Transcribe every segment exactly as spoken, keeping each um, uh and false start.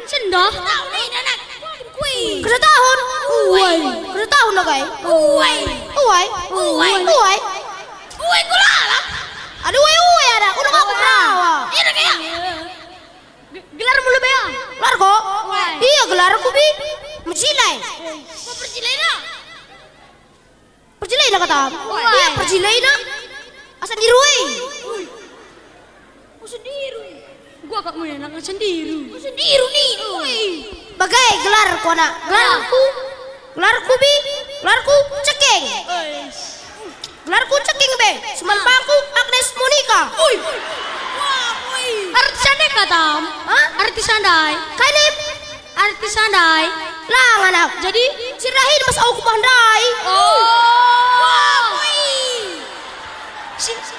Sendah? Tahun ini, anak. Kui. Kena tahun? Uai. Kena tahun lah kai? Uai. Uai. Uai. Uai. Uai, kulalap. Aduh, uai, uai, anak. Udah kau perawa. Iya, anak, iya. Ge-, gelarmu lebe, ya? Gelarku? Uai. Iya, gelarku, Bi. Mejilai. Kau perjilai, nak? Perjilai na kata. Wah. Iya, perjilai na. Asa ndiru e. Ui. Asa ndiru. Gua kak mulai nak asa ndiru. Asa ndiru ni. Ui. Bagai gelarku, anak. Gelarku. Gelarku, Bi. Gelarku Ceking. Ui. Gelarku Ceking, be. Seman bangku Agnes Monica. Ui. Wah, ui. Artis ande kata. Hah? Artis andai. Kai, Lip? Artis andai. Lang, anak. Jadi? Si rahin mas aku pandai. Oh. Wah, ui. Si, si,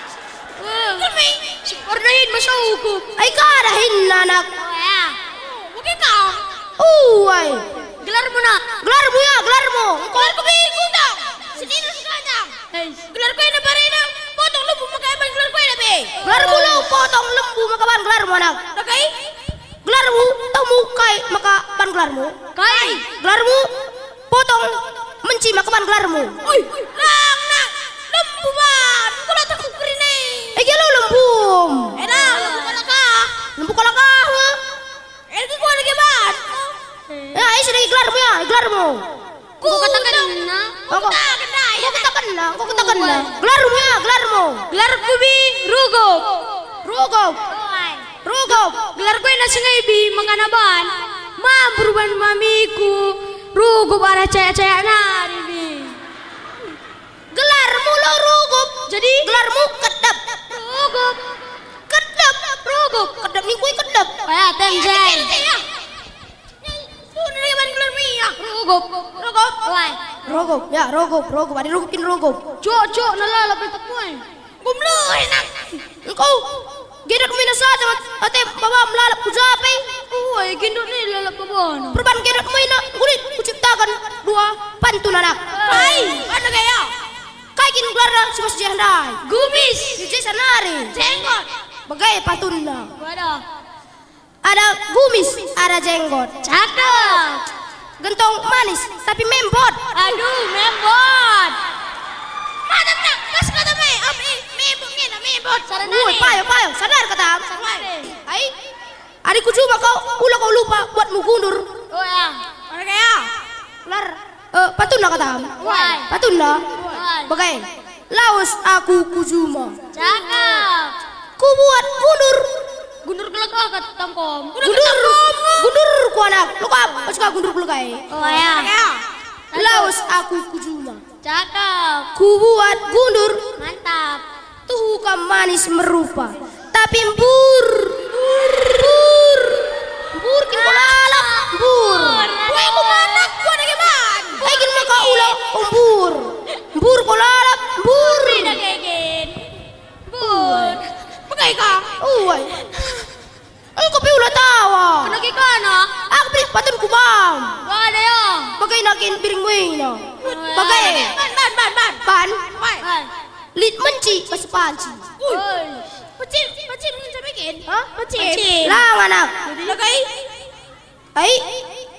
eh, si perdahin mas aku. Ai, kadahin, anak. Oh, ya. Oh, oke, kau. Uai. Gelarmu, nak? Gelarmu, ya, gelarmu. Gelarku Bi Kutang. Sedina sekajang. Hei. Gelarku enda barena, potong lembu maka ban gelarku enda, Bi. Gelarmu lo, potong lembu maka ban gelarmu, anak. Oke. Gelarmu, tau mu kai maka ban gelarmu? Kai? Gelarmu, potong menci maka ban gelarmu. Ui, lang, nak. Lembu ban. Kula tak kukerine. Eh, gia lo lembum. Eh, lang, lembu kalakah. Lembu kalakah, nge? Eh, kula lagi ban. Ya, isi lagi gelarmu, ya, gelarmu. Engko katakenna. Engko katakenna, engko katakenna. Gelarmu ya, gelarmu. Gelarku Bi Rugup. Rugup. Rugup. Gelarku enda sengai Bi, maka na ban. Mampur ban mamiku. Rugup arah cayak-cayak nari, Bi. Gelarmu lo Rugup. Jadi? Gelarmu Kedep. Rugup. Kedep. Rugup. Kedep ningkui kedep. Kayak temjeng. Rugup. Rugup. Wai. Rugup, ya, rugup, rugup. Adi rugup kin rugup. Cuk, cuk, nela lebih tepung. Gumlu, enak. Engkau, gendot mina saja, ate baba melalap ku jape. Wai, gendot ni lalap babana. Perban gendot mina, kulit kuciptakan dua pantun anak. Hai, ada gaya. Kai kin gelarna si mas jeh ndai? Gumis. Si jeh sanari. Jenggot. Bagai pantunna. Waduh. Ada gumis, ada jenggot. Cakep. Gentong manis, tapi membot. Aduh, membot. Mada, mada, kas kata me-, oh, me-, membot, ngena, membot. Woi, payo, payo, sadar kata. Sadar. Ai, adi ku juma kau, ula kau lupa buatmu gundur. Oh, ya. Mana kaya? Lar. Eh, pantunna kata. Wai. Pantunna. Wai. Bagai. Lawes aku ku juma. Cakep. Ku buat gundur. Gundur kelek akat tangkom. Gundur. Gundur ku anak. Lo kap, suka gundur kelek ai. Oh, ya. Ya. Lawes aku ku juma. Cakep. Ku buat gundur. Mantap. Tuhu kam manis merupa, tapi mbur. Mbur. Mbur kin ko lalap, mbur. Kue ku manak, kue dage ban. Ai kin maka ula ko mbur. Mbur ko lalap, mbur. Beda gegen. Mbur. Pegai ka? Uai. Engko pe ula tawa. Kena ke kana? Aku pilih patun ku bam. Wah, ada ya. Bagai nakin piring muina. Wah. Bagai. Ban, ban, ban, ban. Ban. Wah. Lit menci bas panci. Oi. Pecil, pecil ngenca bikin? Hah? Pecil. Pecil. Lang anak. Jadi? Bagai. Ai,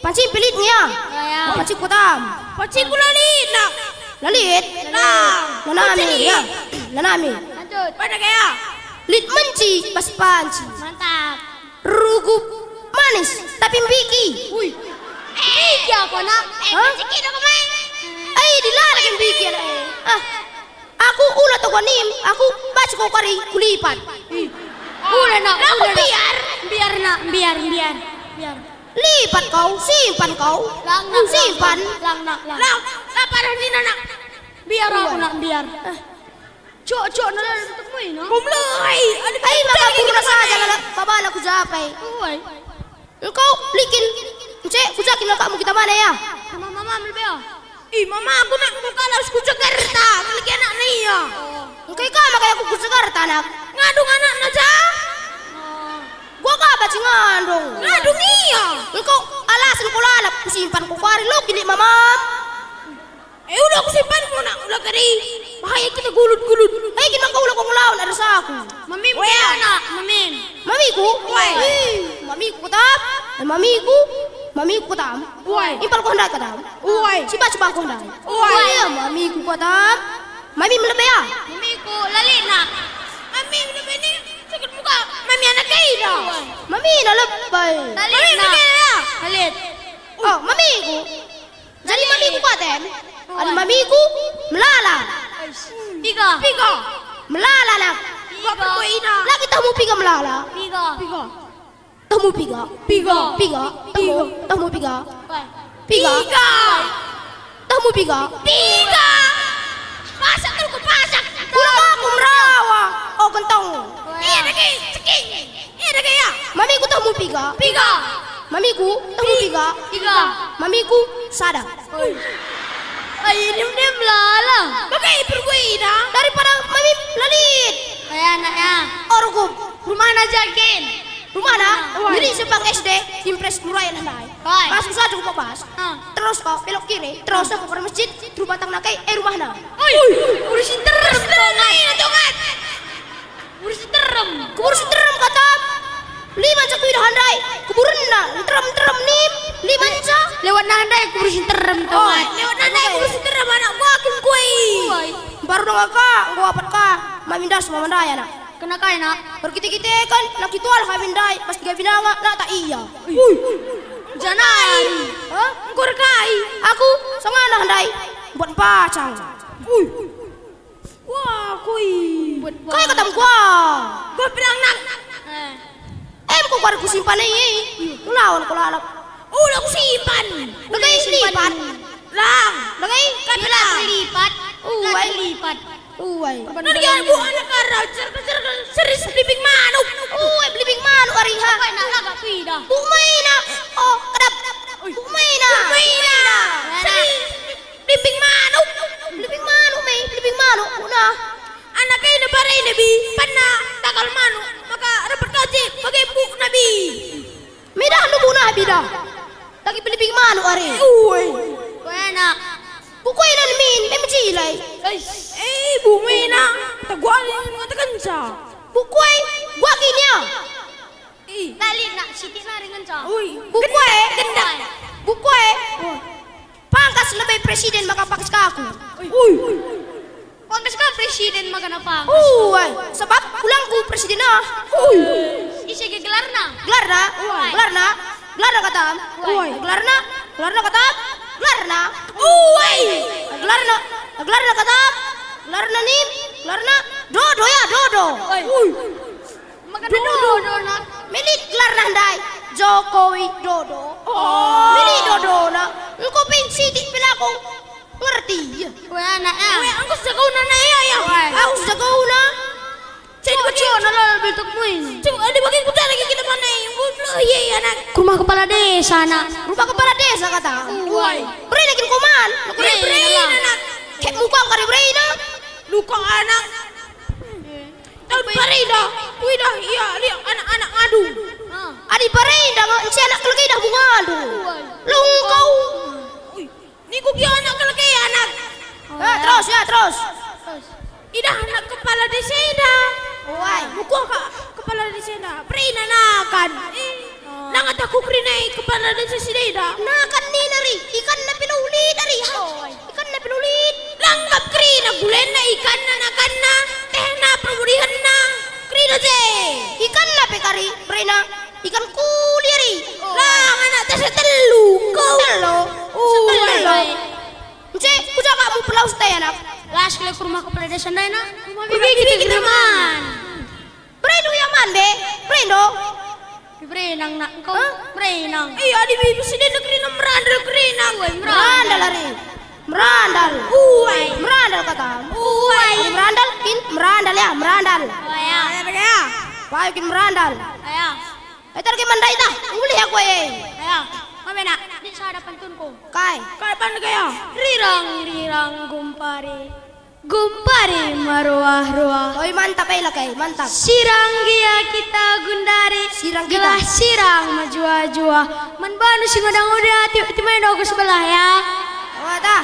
panci pelit nia. Ya, ya. Panci kutam. Panci kula lit nak. Lalit. Lang. Nanami, pecil. Ya. Nanami. Lanjut. Pada gaya. Lit menci bas panci. Mantap. Rugup manis, tapi mbiki. Ui. Mbiki aku, nak. Hah? Mbiki dong, Mai. Ai, dilarang mbiki, anak, eh. Ah. Aku ula toko nim, aku baci ko kari kulipat. Ih. Ula, nak, ula, nak. Biar. Biar, nak, biar, biar. Biar. Lipat kau, simpan kau. Lang, nak, simpan. Lang, nak, lang. Lang, lang, parah ni, nak. Biar aku, nak, biar. Eh. Cok, cok, nela tetep main, no? Kumlai. Ai, maka kurna saja lalap babana ku japai. Uai. Engkau likin, ence, kujakin kamu kita mana ya? Sama mama melbe ya? Ih, mama aku nak engkau kalas ku Jakarta, lagi anak nia. Engkau ikam maka aku ku Jakarta, nak. Ngandung anak naja? Gua kaba si ngandung. Ngandung ia. Engkau alasan ku lalap, kusimpan ku kuari, lo kini mamam. Eh, ula kusimpan ku nak ula kari. Bahaya kita gulut-gulut. Eh, kita kau ula kau ngelawan ada saku. Mamim kena, Mamim. Mamiku? Weh. Ih, mamiku tetap. Mamiku, mamiku katam. Uai. Impal ku handai katam. Uai. Ciba-ciba ku handai. Uai. Ia mamiku katam. Mami melebe ya. Mamiku lalina. Mami melebe ni sakit muka. Mami anak kaida. Mami na lebay. Lalina. Mami melebe ya. Lalit. Oh, mamiku. Jadi mamiku katem. Adi mamiku melala. Piga. Piga. Melala lah. Piga. Lagi tamu piga melala. Piga. Piga. Tamu piga. Piga. Piga. Tamu. Piga. Tamu piga. Piga. Piga. Tamu piga. Piga. Pasak kal ku pasak. Kurang aku merawa. Oh, gentong. Iya, dage, ceking. Iya, dage, ya. Mamiku tamu piga. Piga. Mamiku tamu piga. Piga. Mamiku sada. Oi. Ai, ini melala. Bage perbuina. Daripada mami lalit. Kayak anaknya. Orgup. Rumahna jagen. Rumahna? Oi. Jadi simpang S D, impres mulai lah ndai. Oi. Pas usaha cukup pas. Ah. Terus kau belok kiri, terus aku ke masjid, rumah tangga kai, eh, rumahna. Oi, urusin terus dong, ai, tongat. Urusin terem. Kubur si terem kata. Lima cak kuidah handai. Kuburenna, terem-terem nim, lima ca. Lewat nandai kubur si terem, tongat. Lewat nandai kubur si terem, anak gua kin kuai. Oi. Baru dong ka, gua apat ka. Mamindas mamandai anak. Kena kai, nak? Perkite-kite kan, nak kitual kami ndai, pas tiga binanga, nak tak iya. Ui. Janari. Hah? Engko kai? Aku, sangana ndai, buat pacang. Ui. Wah, kui. Buat kai kata gua? Gua bilang, nak. Eh. Em, kok baru kusimpan, eh, eh. Ngelawan kau lalap. Oh, lah kusimpan. Dage lipat. Lang. Dage? Kami lah lipat. Uai. Lipat. Uai. Nari ya, bu, anak kara, cer, cer, seri, seri, belibing manuk. Uai, belibing manuk, ari, ha. Apa nak lagak pidah? Bu maina. Oh, kedap. Bu maina. Bu maina. Seri, belibing manuk. Belibing manuk, mai, belibing manuk, bu nah. Anak kai na parai nabi, panna takal manuk, maka repet kaji bage bu nabi. Midah nu bu nabi dah. Dage belibing manuk ari. Uai. Wena. Bukuai nan min, mem cilai. Eh, bu mena. Taguai ngatakenca. Bukuai, gua gini ya. Ih. Lali nak sitik nari ngenca. Ui. Bukuai. Gendak. Bukuai. Pangkas lebe presiden maka pangkas ka aku. Ui. Pangkas ka presiden maka na pangkas. Uai, sebab pulangku presiden ah. Ui. Ise ge gelarna? Gelarna? Uai. Gelarna? Gelarna katam? Uai. Gelarna? Gelarna katam? Gelarna? Uai. Gelarna? Gelarna katam? Gelarna nim? Gelarna Dodo ya, Dodo. Uai. Ui. Maka Dodo. Dodo, nak. Milit gelarna ndai. Jokowi Dodo. Oh. Milit Dodo, nak. Engko pe sitik pe la aku ngerti. Weh, anak, ya. Weh, engko sejagauna, nak, ya, ya. Weh. Aku sejagauna. Jadi bagi, oh, nala biltukmu ini. Coba, ada bagi kuda lagi kita mana, ya? Iya, iya, anak. Ke rumah kepala desa, nak. Rumah kepala desa, kata. Weh. Beri lagi koman. Beri, beri, anak. Kek muka kari beri, nak. Luka anak. Tahun parenda, kuidah ia liak anak-anak ngadu. Ah. Adi parenda me, enci anak kelek idah bungadu. Uai. Lungkau. Ui, niku gia anak kelek e anak. Oh, eh, ya. Terus, ya, terus. Terus. Idah anak kepala desa enda. Uai. Bukuah ka kepala desa enda. Perina nakan. Eh. Nang atahku kerina i kepala desa si enda. Nakan nina ri, ikanna pe la lit ari, ha? Oh. Ikanna pe la lit. Langgap kerina gulenna ikanna nakanna, tehna perbudihenna, kerina je. Ikanna pe kari, berena, ikan kuli ari. Oh. Lang anak teh setellu, kau. Setellu. Oh, setellu. Ence, kuja kamu pelaus teh anak. Las kele ke rumah kepala desa ndai, nak. Rumah bibi kita man. Berendo ya man be, berendo. Berenang nak engkau. Hah? Berenang. Iya, di bi-, presiden negeri nem merandal kerina. Woi, merandal. Merandal ari. Merandal. Uai. Merandal kata. Uai. Ari merandal, kin merandal ya, merandal. Oh, ya. Ayo, ya. Baik, kin merandal. Ayo. Eh, tar ke mandai tah. Ulih aku, eh. Ayo. Mame nak, di sada pantunku. Kai. Kai pan ke ya? Rirang, rirang, gumpari. Gumpari meruah-ruah. Oi, mantap, eh, lakai, mantap. Sirang gia kita gundari. Sirang kita. Gelah sirang mejuah-juah. Man banu si nguda-nguda, ti-, timai dogo sebelah, ya. Oh, dah.